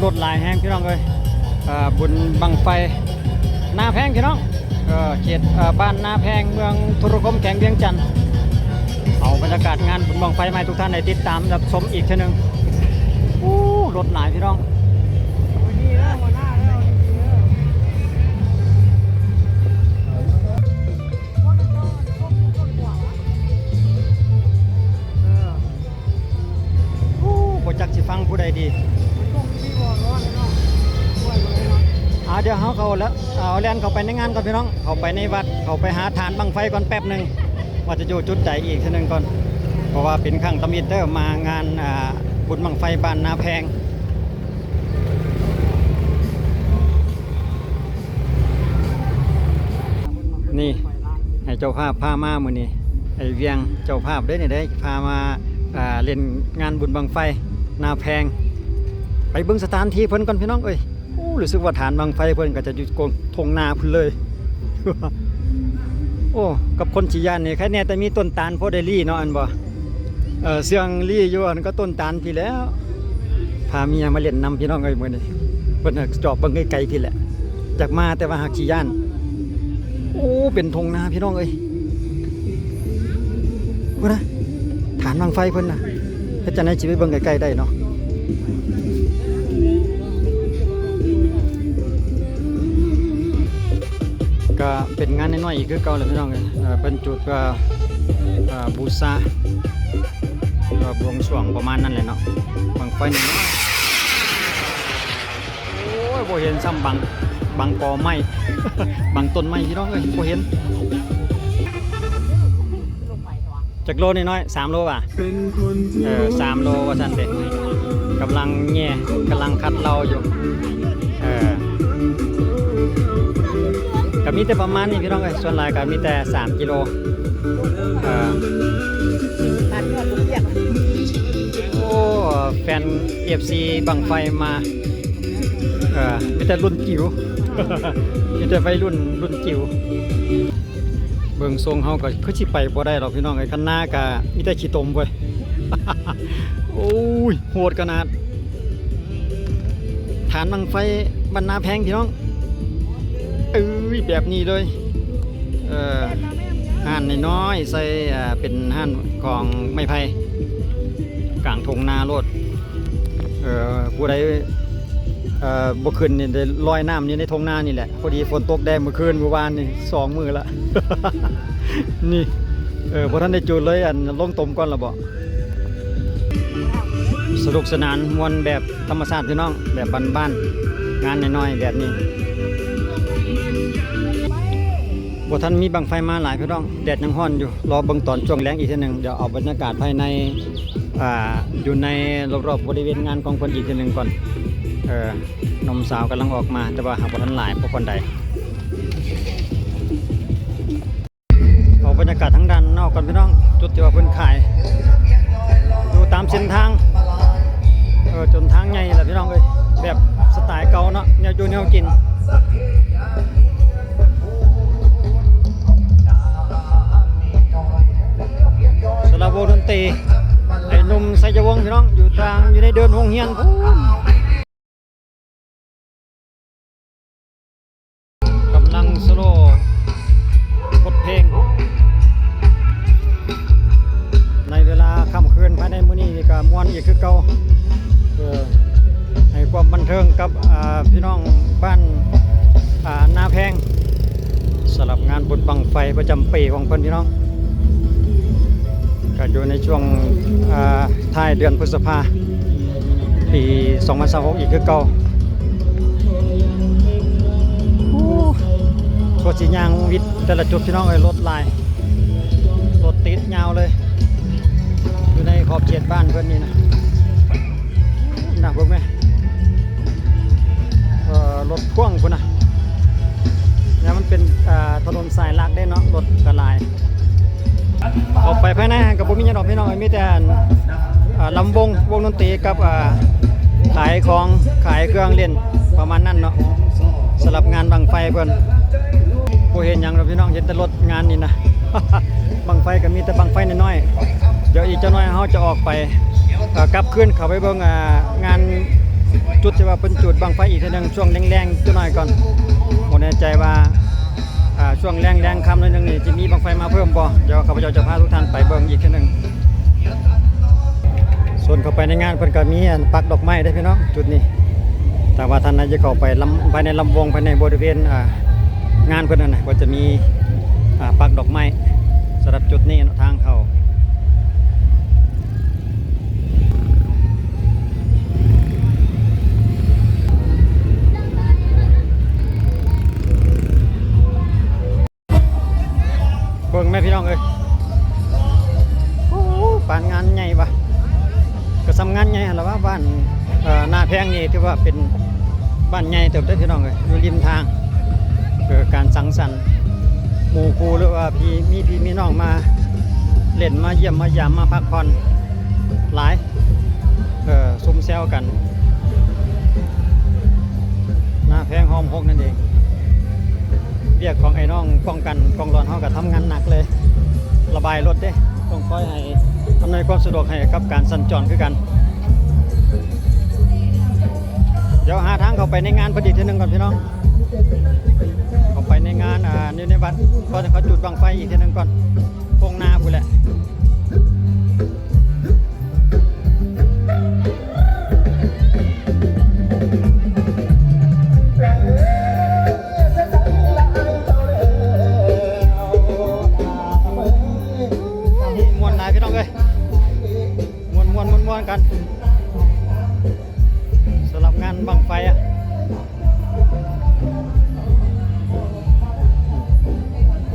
ລົດຫຼາຍແຮງພີ່ນ້ອງເອີຍ ເອີ ບຸນບັ້ງໄຟນາແພງພີ່ນ້ອງ ເອີ ເຂດ ເອີ ບ້ານນາແພງ ເມືອງທຸລະຄົມ ແຂວງວຽງຈັນ. ເອົາບັນຍາກາດງານບຸນບັ້ງໄຟມາໃຫ້ທຸກທ່ານໄດ້ຕິດຕາມຮັບຊົມອີກເທື່ອໜຶ່ງ. ໂອ້ ລົດຫຼາຍພີ່ນ້ອງ. ໂອ້ ບໍ່ຈັກຊິຟັງຜູ້ໃດດີ. ອ່າ ດຽວເຮົາເຂົ້າລະ ເອົາແລ່ນເຂົ້າໄປໃນງານກ່ອນພີ່ນ້ອງ ເຂົ້າໄປໃນວັດ ເຂົ້າໄປຫາຖານບັ້ງໄຟກ່ອນແປັບໜຶ່ງ ວ່າຈະຢູ່ຈຸດໃດອີກເທື່ອໜຶ່ງກ່ອນ ເພາະວ່າເປັນຄັ້ງທຳອິດເດີ ມາງານ ອ່າ ບຸນບັ້ງໄຟບ້ານນາແພງ. ນີ້ ໃຫ້ເຈົ້າພາບພາມາມື້ນີ້ ໄອ້ວຽງເຈົ້າພາບເດ້ນີ້ເດ້ ພາມາ ອ່າ ຫຼິ້ນງານບຸນບັ້ງໄຟນາແພງ. ໄປເບິ່ງສະຖານທີ່ເພິ່ນກ່ອນພີ່ນ້ອງເອີຍ. ໂອ້ ຮູ້ສຶກວ່າຖານບັ້ງໄຟເພິ່ນກໍຈະຢູ່ກົງທົ່ງນາພຸ້ນເລີຍ. ໂອ້ ກັບຄົນຂີ້ຢ້ານນີ້ ໃຄແນ່ແຕ່ມີຕົ້ນຕານພໍໄດ້ລີ້ເນາະ ແມ່ນບໍ່? ເອີ ເຊື່ອງລີ້ຢູ່ ອັນກໍຕົ້ນຕານພີ້ແຫຼ້ວ. ພາເມຍມາຫຼິ້ນນຳພີ່ນ້ອງເອີຍ ມື້ນີ້ ເພິ່ນຈອບເບິ່ງໄກໆພີ້ແຫຼະ. ຢາກມາແຕ່ວ່າຫາກຂີ້ຢ້ານ. ໂອ້ ເປັນທົ່ງນາພີ່ນ້ອງເອີຍ ພຸ້ນນະ ຖານບັ້ງໄຟເພິ່ນນະ. ເຮັດຈັ່ງໃດຊິໄປເບິ່ງໃກ້ໆໄດ້ເນາະ. ກໍເປັນງານນ້ອຍໆອີກຄືເກົ່າແຫຼະພີ່ນ້ອງເອີຍ. ເອີ ເພິ່ນຈຸດເພື່ອ ເອີ ບູຊາ ເພື່ອບວງສວງປະມານນັ້ນແຫຼະເນາະ. ບັ້ງໄຟນ້ອຍໆ ໂອ້ຍ ບໍ່ເຫັນຊ້ຳບັງ ບັງກອໄມ້ ບັງຕົ້ນໄມ້ພີ່ນ້ອງເອີຍ ບໍ່ເຫັນ. ຈັກໂລນ້ອຍໆ? ສາມໂລຫວາ? ເອີ ສາມໂລວ່າຊັ້ນເດ້. ກຳລັງແຍ່ ກຳລັງຂັດເລົາຢູ່. ເອີ ກໍມີແຕ່ປະມານນີ້ພີ່ນ້ອງເອີຍ ສ່ວນຫຼາຍກໍມີແຕ່ສາມກິໂລ. ເອີ ໂອ້ ແຟນເອັຟຊີບັ້ງໄຟມາ. ເອີ ມີແຕ່ລຸ້ນຈິ໋ວ ມີແຕ່ໄວລຸ້ນລຸ້ນຈິ໋ວ. ເບິ່ງຊົງເຮົາກໍຄືຊິໄປບໍ່ໄດ້ດອກພີ່ນ້ອງເອີຍ ຄັນນາກະມີແຕ່ຂີ້ຕົມເວີຍ. ໂອ້ຍ ໂຫດຂະໜາດ. ຖານບັ້ງໄຟບ້ານນາແພງພີ່ນ້ອງເອີຍ ແບບນີ້ເລີຍ. ເອີ ຮ້ານນ້ອຍໆ ໃສ່ ເປັນຮ້ານຂອງໄມ້ໄຜ່ ກາງທົ່ງນາໂລດ. ເອີ ຜູ້ໃດ ເອີ ບໍ່ຂຶ້ນນີ້ໄດ້ລອຍນ້ຳຢູ່ໃນທົ່ງນານີ້ແຫຼະ. ພໍດີຝົນຕົກແດ່ມື້ຄືນມື້ວານນີ້ ສອງມື້ລະ ນີ້. ເອີ ບໍ່ທັນໄດ້ຈູດເລີຍ ອັນ ລົງຕົມກ່ອນລະບໍ? ສະໜຸກສະໜານມ່ວນແບບທຳມະຊາດພີ່ນ້ອງ ແບບບ້ານໆ ງານນ້ອຍໆແບບນີ້. ບໍ່ທັນມີບັ້ງໄຟມາຫຼາຍພີ່ນ້ອງ ແດດຍັງຮ້ອນຢູ່. ລໍເບິ່ງຕອນຊ່ວງແລງອີກເທື່ອໜຶ່ງ ດຽວເອົາບັນຍາກາດພາຍໃນ ອ່າ ຢູ່ໃນລອບໆບໍລິເວນງານຂອງເພິ່ນອີກເທື່ອໜຶ່ງກ່ອນ. ເອີ ໜຸ່ມສາວກຳລັງອອກມາ ແຕ່ວ່າຫາກບໍ່ທັນຫຼາຍພໍປານໃດ. ເອົາບັນຍາກາດທາງດ້ານນອກກ່ອນພີ່ນ້ອງ ຈຸດທີ່ວ່າເພິ່ນຂາຍ ຢູ່ຕາມເສັ້ນທາງ ເອີ ຈົນທາງໃຫຍ່ລະພີ່ນ້ອງເອີຍ ແບບສະໄຕເກົ່າເນາະ ແນວຢູ່ແນວກິນ. ສຳລັບວົງດົນຕີ ໄອ້ໜຸ່ມໄຊຍະວົງພີ່ນ້ອງ ຢູ່ທາງ ຢູ່ໃນເດີ່ນໂຮງຮຽນພຸ້ນ. ກຳລັງສະໂລບົດເພງ ໃນເວລາຄ່ຳຄືນພາຍໃນມື້ນີ້ນີ້ກະມ່ວນອີກຄືເກົ່າ. ເອີ ໃຫ້ຄວາມບັນເທີງກັບ ອ່າ ພີ່ນ້ອງບ້ານ ອ່າ ນາແພງ ສຳລັບງານບຸນບັ້ງໄຟປະຈຳປີຂອງເພິ່ນພີ່ນ້ອງ ກະຢູ່ໃນຊ່ວງ ອ່າ ທ້າຍເດືອນພຶດສະພາ ປີສອງພັນຊາວຫົກອີກຄືເກົ່າ. ໂອ້ ກວ່າຊິຍ່າງວິດແຕ່ລະຈຸດພີ່ນ້ອງເອີຍ ລົດຫຼາຍ ລົດຕິດຍາວເລີຍ ຢູ່ໃນຂອບເຂດບ້ານເພິ່ນນີ້ນະ. ນະ ເບິ່ງແມ ເອີ ລົດພ່ວງພຸ້ນນະ ແນວມັນເປັນ ເອີ ຖະໜົນສາຍຫຼັກເດ້ເນາະ ລົດກະຫຼາຍ. ເຂົ້າໄປພາຍໃນຫັ້ນກະບໍ່ມີຫຍັງດອກພີ່ນ້ອງເອີຍ ມີແຕ່ ອ່າ ລຳວົງ ວົງດົນຕີກັບ ອ່າ ຂາຍຂອງ ຂາຍເຄື່ອງຫຼິ້ນ ປະມານນັ້ນເນາະ. ສຳລັບງານບັ້ງໄຟເພິ່ນ ບໍ່ເຫັນຫຍັງດອກພີ່ນ້ອງ ເຫັນແຕ່ລົດງານນີ້ນະ. ບັ້ງໄຟກະມີແຕ່ບັ້ງໄຟນ້ອຍໆ. ດຽວອີກຈັກໜ້ອຍເຮົາຈະອອກໄປ ເອີ ກັບຄືນເຂົ້າໄປເບິ່ງ ອ່າ ງານ ຮູ້ສຶກວ່າເພິ່ນຈູດບັ້ງໄຟອີກເທື່ອໜຶ່ງ ຊ່ວງແລງໆ ຈັກໜ້ອຍກ່ອນ. ບໍ່ແນ່ໃຈວ່າ ອ່າ ຊ່ວງແລງໆ ຄ່ຳໜ້ອຍໜຶ່ງນີ້ ຈະມີບັ້ງໄຟມາເພີ່ມບໍ່? ດຽວຂ້າພະເຈົ້າຈະພາທຸກທ່ານໄປເບິ່ງອີກເທື່ອໜຶ່ງ. ສ່ວນເຂົ້າໄປໃນງານເພິ່ນກໍມີອັນປັກດອກໄມ້ເດ້ພີ່ນ້ອງ ຈຸດນີ້. ຖ້າວ່າທ່ານໃດຈະເຂົ້າໄປລຳ ພາຍໃນລຳວົງ ພາຍໃນບໍລິເວນ ອ່າ ງານເພິ່ນນັ້ນນະ ເພິ່ນຈະມີ ອ່າ ປັກດອກໄມ້ສຳລັບຈຸດນີ້ເນາະ ທາງເຂົ້າ. ເບິ່ງແມ່ພີ່ນ້ອງເອີຍ ໂອ້ ປານງານໃຫຍ່ວະ ກະສ່ຳງານໃຫຍ່ຫັ້ນລະວະ. ບ້ານ ເອີ ນາແພງນີ້ຖືວ່າເປັນບ້ານໃຫຍ່ເຕີບເດ້ພີ່ນ້ອງເອີຍ ຢູ່ລິມທາງ. ເອີ ການສັງສັນ ໝູ່ຄູ່ ຫຼືວ່າພີ່ ມີພີ່ມີນ້ອງມາຫຼິ້ນ ມາຢ້ຽມມາຢາມ ມາພັກຜ່ອນຫຼາຍ ເອີ ຊຸມແຊວກັນ. ນາແພງຫ້ອມຫົກນັ້ນເອງ. ວຽກຂອງໄອ້ນ້ອງປ້ອງກັນກອງຫຼອນເຮົາກໍທຳງານໜັກເລີຍ ລະບາຍລົດເດ້ ຕ້ອງຄອຍໃຫ້ອຳນວຍຄວາມສະດວກໃຫ້ກັບການສັນຈອນຄືກັນ. ດຽວຫາທາງເຂົ້າໄປໃນງານເພິ່ນອີກເທື່ອໜຶ່ງກ່ອນພີ່ນ້ອງ ເຂົ້າໄປໃນງານ ອ່າ ຢູ່ໃນວັດ ກ່ອນຈະເຂົາຈູດບັ້ງໄຟອີກເທື່ອໜຶ່ງກ່ອນ ໂຄງນາພຸ້ນແຫຼະ. ມ່ວນຫຼາຍພີ່ນ້ອງເອີຍ ມ່ວນໆ ມ່ວນໆ ກັນ ສຳລັບງານບັ້ງໄຟອະ.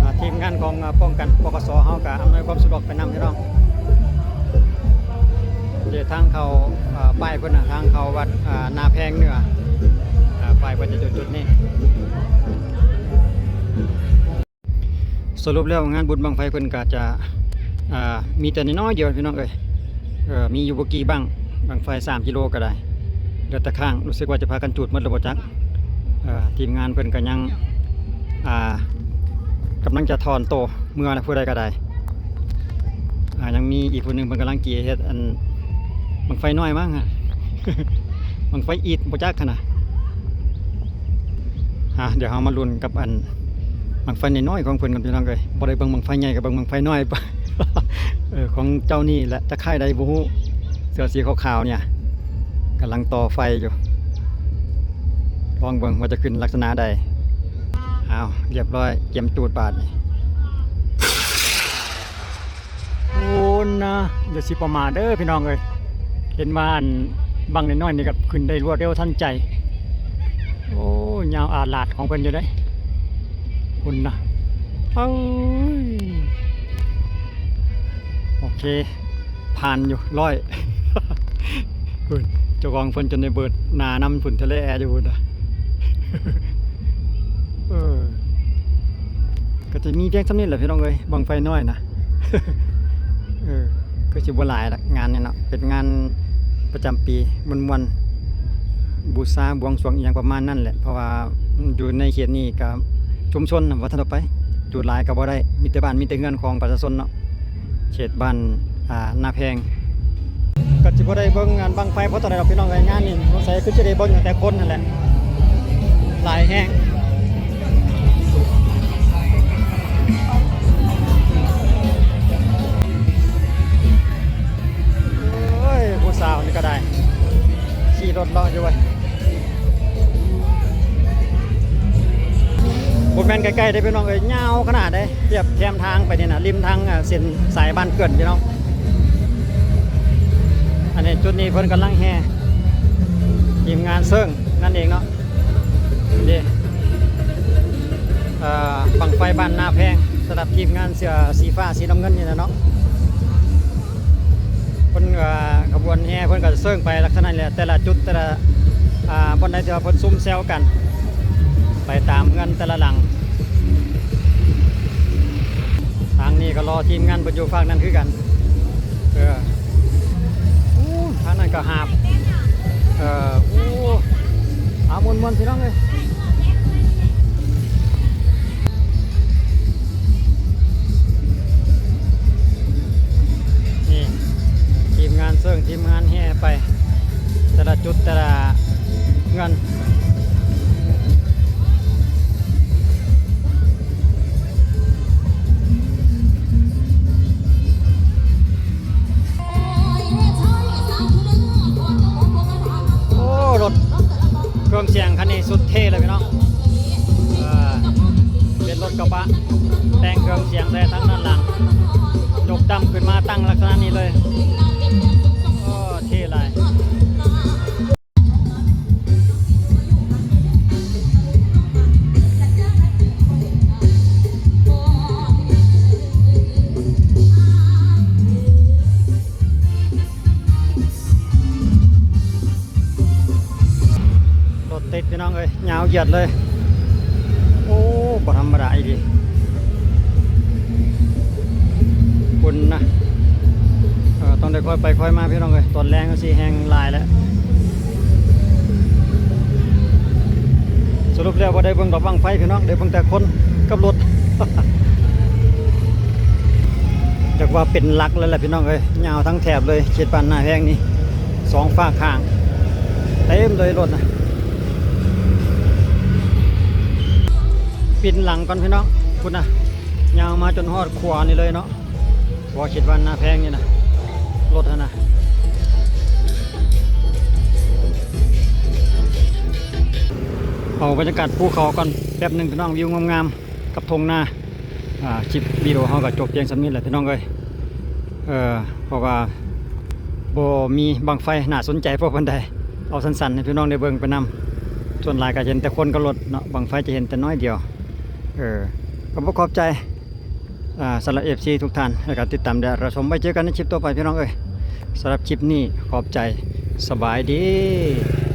ອ່າ ທີມງານຂອງ ອ່າ ປ້ອງກັນ ປກສ ເຮົາກະອຳນວຍຄວາມສະດວກໄປນຳພີ່ນ້ອງ. ເດ ທາງເຂົ້າ ອ່າ ປ້າຍເພິ່ນນະ ທາງເຂົ້າວັດ ອ່າ ນາແພງເໜືອ ອ່າ ປ້າຍເພິ່ນຈະຢູ່ຈຸດນີ້. ສະຫຼຸບແລ້ວງານບຸນບັ້ງໄຟເພິ່ນກະຈະ ອ່າ ມີແຕ່ນ້ອຍໆ ດຽວພີ່ນ້ອງເອີຍ ເອີ ມີຢູ່ບໍ່ກີ່ບັ້ງ ບັ້ງໄຟສາມກິໂລກະໄດ້ ເຫຼືອແຕ່ຄ້າງ ຮູ້ສຶກວ່າຈະພາກັນຈູດໝົດແລ້ວບໍ່ຈັກ. ເອີ ທີມງານເພິ່ນກະຍັງ ອ່າ ກຳລັງຈະຖອນໂຕເມືອນະ ຜູ້ໃດກະໄດ້. ອ່າ ຍັງມີອີກຜູ້ໜຶ່ງເພິ່ນກຳລັງເກຍເຮັດອັນບັ້ງໄຟນ້ອຍມັ້ງ ບັ້ງໄຟອີດບໍ່ຈັກຫັ້ນນະ. ອ່າ ດຽວເຮົາມາລຸ້ນກັບອັນບັ້ງໄຟນ້ອຍໆ ຂອງເພິ່ນກ່ອນພີ່ນ້ອງເອີຍ ບໍ່ໄດ້ເບິ່ງບັ້ງໄຟໃຫຍ່ກະເບິ່ງບັ້ງໄຟນ້ອຍ ເອີ ຂອງເຈົ້ານີ້ແຫຼະ ຈັກຄ້າຍໃດບໍ່ຮູ້ ເສື້ອສີຂາວໆ ເນຍ ກຳລັງຕໍ່ໄຟຢູ່ ລອງເບິ່ງວ່າຈະຂຶ້ນລັກສະນະໃດ. ອ້າວ ລຽບຮ້ອຍ ກຽມຈູດບາດນີ້. ໂອ້ນະ ຢ່າຊິປະໝາດເດີພີ່ນ້ອງເອີຍ ເຫັນວ່າອັນບັ້ງນ້ອຍໆ ນີ້ກະຂຶ້ນໄດ້ລວດເລັວທັນໃຈ. ໂອ້ ຍາວອາດຫຼາດຂອງເພິ່ນຢູ່ເດ້ ພຸ້ນນະ ເອີຍ ໂອເຄ ຜ່ານຢູ່ ຮ້ອຍ ພຸ້ນ ເຈົ້າຂອງເພິ່ນຈົນໄດ້ເບີດໜ້ານຳພຸ້ນ ທະເລແອຢູ່ພຸ້ນນະ. ເອີ ກະຈະມີພຽງສ່ຳນີ້ແຫຼະພີ່ນ້ອງເອີຍ ບັ້ງໄຟນ້ອຍນະ. ເອີ ຄືຊິບໍ່ຫຼາຍລະ ງານນີ້ເນາະ ເປັນງານປະຈຳປີ ມ່ວນໆ ບູຊາບວງສວງອີ່ຫຍັງປະມານນັ້ນແຫຼະ ເພາະວ່າຢູ່ໃນເຂດນີ້ກະຊຸມຊົນນະ ວ່າຊັ້ນເຖາະໄປ ຈູດຫຼາຍກະບໍ່ໄດ້ ມີແຕ່ບ້ານມີແຕ່ເຮືອນຂອງປະຊາຊົນເນາະ. ເຂດບ້ານ ອ່າ ນາແພງ ກະຊິບໍ່ໄດ້ເບິ່ງອັນບັ້ງໄຟພໍເທົ່າໃດດອກພີ່ນ້ອງເອີຍ ງານນີ້ສົງໄສຄືຊິໄດ້ເບິ່ງແຕ່ຄົນຫັ້ນແຫຼະ ຫຼາຍແຮງ. ໂອ້ຍ ຜູ້ສາວນີ້ກະໄດ້ ຂີ່ລົດເລາະຢູ່ເວີຍ. ບໍ່ແມ່ນໃກ້ໆ ເດ້ພີ່ນ້ອງເອີຍ ຍາວຂະໜາດເດ້ ທຽບແຄມທາງໄປນີ້ນະ ລິມທາງ ເສັ້ນສາຍບ້ານເກີນພີ່ນ້ອງ. ອັນນີ້ຈຸດນີ້ເພິ່ນກຳລັງແຫ່ ທີມງານເຊິ່ງນັ້ນເອງເນາະ ເດ້ ເອີ ບັ້ງໄຟບ້ານນາແພງ ສຳລັບທີມງານເສື້ອສີຟ້າສີນ້ຳເງິນນີ້ແຫຼະເນາະ. ເພິ່ນ ເອີ ຂະບວນແຫ່ເພິ່ນກະຈະເຊິ່ງໄປລັກສະນະນີ້ແຫຼະ ແຕ່ລະຈຸດ ແຕ່ລະ ອ່າ ບ່ອນໃດທີ່ວ່າເພິ່ນຊຸມແຊວກັນ ໄປຕາມເຮືອນແຕ່ລະຫຼັງ. ທາງນີ້ກະລໍທີມງານເພິ່ນຢູ່ຟາກນັ້ນຄືກັນ. ເອີ ໂອ້ ທາງນັ້ນກະຫາບ ເອີ ໂອ້ ອາ ມ່ວນໆ ພີ່ນ້ອງເອີຍ. ນີ້ ທີມງານເຊິ່ງ ທີມງານແຫ່ໄປ ແຕ່ລະຈຸດ ແຕ່ລະ ຄື່ອງສຽງຄັນນີ້ສຸດເທ່ເລີຍພີ່ນ້ອງ. ເອີ ເປັນລົດກະບະ ແຕ່ງເຄື່ອງສຽງໃສ່ທາງດ້ານຫຼັງ ຍົກດຳຂຶ້ນມາຕັ້ງລັກສະນະນີ້ເລີຍ. ໂອ້ ເທ່ຫຼາຍ. ລົດຕິດພີ່ນ້ອງເອີຍ ຍາວຢຽດເລີຍ. ໂອ້ ບໍ່ທຳມະດາອີ່ຫຼີ ຝຸ່ນນະ. ເອີ ຕ້ອງໄດ້ຄ່ອຍໄປຄ່ອຍມາພີ່ນ້ອງເອີຍ ຕອນແລງມັນຊິແຮງຫຼາຍແລ້ວ. ສະຫຼຸບແລ້ວບໍ່ໄດ້ເບິ່ງດອກບັ້ງໄຟພີ່ນ້ອງ ໄດ້ເບິ່ງແຕ່ຄົນກັບລົດ. ຈັກວ່າເປັນຫຼັກເລີຍແຫຼະພີ່ນ້ອງເອີຍ ຍາວທັງແຖບເລີຍ ເຂດບ້ານນາແພງນີ້ ສອງຟາກຂ້າງ ເຕັມເລີຍລົດນະ. ປິ່ນຫຼັງກ່ອນພີ່ນ້ອງ ພຸ້ນນະ ຍາວມາຈົນຮອດຂົວນີ້ເລີຍເນາະ. ບໍ່ຄິດວ່າໜ້າແພງນີ້ນະ ລົດຫັ້ນນະ. ເອົາບັນຍາກາດພູເຂົາກ່ອນແປັບໜຶ່ງພີ່ນ້ອງ ວິວງາມໆກັບທົ່ງນາ. ອ່າ ຄລິບວິດີໂອເຮົາກໍຈົບພຽງສ່ຳນີ້ແຫຼະພີ່ນ້ອງເອີຍ. ເອີ ເພາະວ່າບໍ່ມີບັ້ງໄຟໜ້າສົນໃຈພໍປານໃດ ເອົາສັ້ນໆໃຫ້ພີ່ນ້ອງໄດ້ເບິ່ງໄປນຳ. ສ່ວນຫຼາຍກໍເຫັນແຕ່ຄົນກັບລົດເນາະ ບັ້ງໄຟຈະເຫັນແຕ່ໜ້ອຍດຽວ. ເອີ ກໍຂໍຂອບໃຈ ອ່າ ສຳລັບເອັຟຊີທຸກທ່ານ ແລ້ວກໍຕິດຕາມແລະຮັບຊົມ. ໄວ້ເຈີກັນໃນຄລິບຕໍ່ໄປພີ່ນ້ອງເອີຍ. ສຳລັບຄລິບນີ້ຂອບໃຈ ສະບາຍດີ.